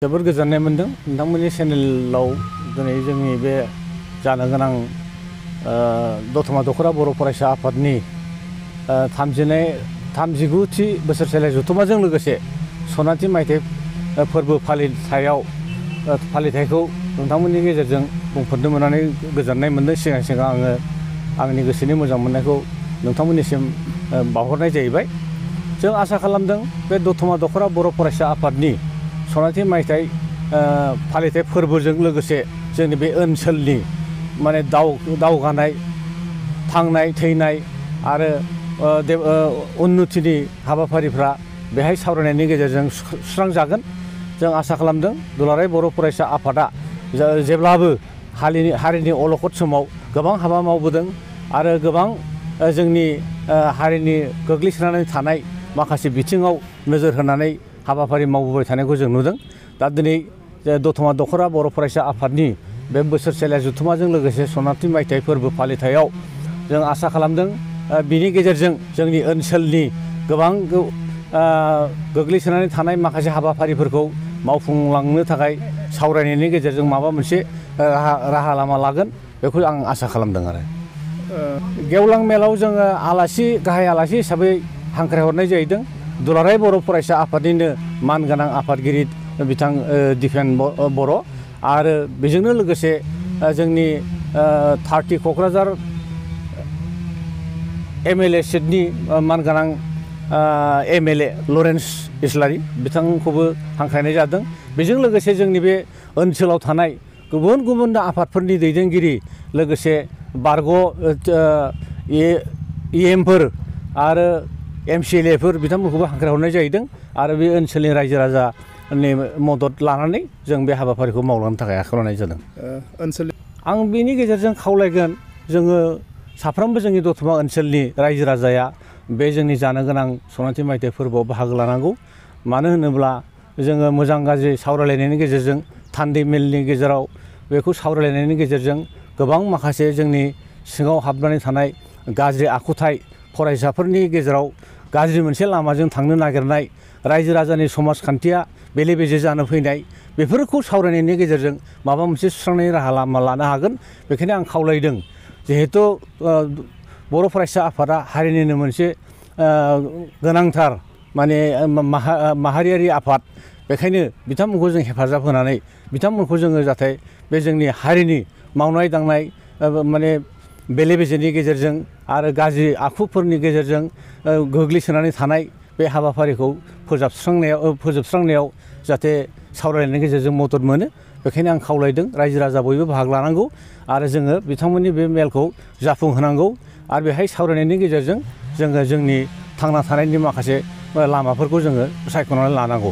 जोबोर गोजोननाय मोनदों नोंथांमोननि चेनेलाव दिनै जोंनि बे जानो गोनां दतमा दख'रा बर' फरायसा आफादनि 39थि बोसोरसेलाय जथुम्माजों लोगोसे सनाथि मायथाइ फोरबो फालिथायखौ नोंथांमोननि गेजेरजों बुंफोरनो मोननानै गोजोननाय मोनदों। सिगां आङो आंनि गोसोनि मोजां मोननायखौ नोंथांमोननिसिम बावहरनाय जाहैबाय। जों आसा खालामदों बे दतमा दख'रा बर' फरायसा आफादनि सनाथि मायथाइ फालिथाय फोरबोजों लोगोसे जोंनि बे ओनसोलनि माने दावगानाय थांनाय थैनाय आरो उन्नतिनि हाबाफारिफ्रा बेहाय सावरायनायनि गेजेरजों सुस्रांजागोन। जों आसा खालामदों दुलाराय बर' फरायसा आफादा जेब्लाबो हारिनि अलखद समाव गोबां हाबा मावबोदों आरो गोबां जोंनि हारिनि गोग्लैसोनानै थानाय माखासे बिथिङाव नोजोर होनानै हाबाफारि मावबोबाय थानायखौ जों नुदों। दा दिनै दतमा दख'रा बर' फरायसा आफादनि बे बोसोरसेलाय जथुम्माजों लोगोसे सनाथि मायथाइ फोरबो फालिथायाव जों आसा खालामदों बिनि गेजेरजों जोंनि ओनसोलनि गोबां गोग्लैसोनानै थानाय माखासे हाबाफारिफोरखौ मावफुंलांनो थाखाय सावरायनायनि गेजेरजों माबा मोनसे राहा लामा लागोन बेखौ आं आसा खालामदों। आरो गेवलां मेलाव जोङो गाहाय आलासि हिसाबै हांख्रायहरनाय जाहैदों दुलाराय बर' फरायसा आफादनिनो मानगोनां आफादगिरि बिथां दिपेन बर' आरो बेजोंनो लोगोसे जोंनि 30 क'क्राझार MLA सिटनि मानगोनां MLA लरेन्स इस्लारि बिथांखौबो हांख्रायनाय जादों। बेजों लोगोसे जोंनि बे ओनसोलाव थानाय गुबुन गुबुन आफादफोरनि दैदेनगिरि लोगोसे बारग' EMफोर आरो MCLAफोर बिथांमोनखौबो हांख्रायहरनाय जाहैदों आरो बे ओनसोलनि रायजो राजानि मदद लानानै जों बे हाबाफारिखौ मावलांनो थाखाय आखायाव लानाय जादों। आं बेनि गेजेरजों खावलायगोन जोङो साफ्रोमबो जोंनि दतमा ओनसोलनि रायजो राजाया बे जोंनि जानो गोनां सनाथि मायथाइ फोरबोआव बाहागो लानांगौ। मानो होनोब्ला जोङो मोजां गाज्रि सावरायलायनायनि गेजेरजों थान्दै मेलनि गेजेराव बेखौ सावरायलायनायनि गेजेरजों गोबां माखासे जोंनि सिङाव हाबनानै थानाय गाज्रि आखुथाय फरायसाफोरनि गेजेराव गाज्रि मोनसे लामाजों थांनो नागिरनाय रायजो राजानि समाजखान्थिया बेले बेजे जानो फैनाय बेफोरखौ सावरायनायनि गेजेरजों माबा मोनसे सुस्रांनायनि राहा लामा लानो हागोन। बेखायनो आं खावलायदों जिहेथु बर' फरायसा आफादा हारिनिनो मोनसे गोनांथार माने माहारियारि आफाद। बेखायनो बिथांमोनखौ जों हेफाजाब होनानै बिथांमोनखौ जोङो जाहाथे बे जोंनि हारिनि मावनाय दांनाय माने बेले बेजेनि गेजेरजों आरो गाज्रि आखुफोरनि गेजेरजों गोग्लैसोनानै थानाय बे हाबाफारिखौ फोजोबस्रांनायाव जाहाथे सावरायनायनि गेजेरजों मदद मोनो। बेखायनो आं खावलायदों रायजो राजा बयबो बाहागो लानांगौ आरो जोङो बिथांमोननि बे मेलखौ जाफुंहोनांगौ आरो बेहाय सावरायनायनि गेजेरजों जोङो जोंनि थांना थानायनि माखासे लामाफोरखौ जोङो सायख'नानै लानांगौ।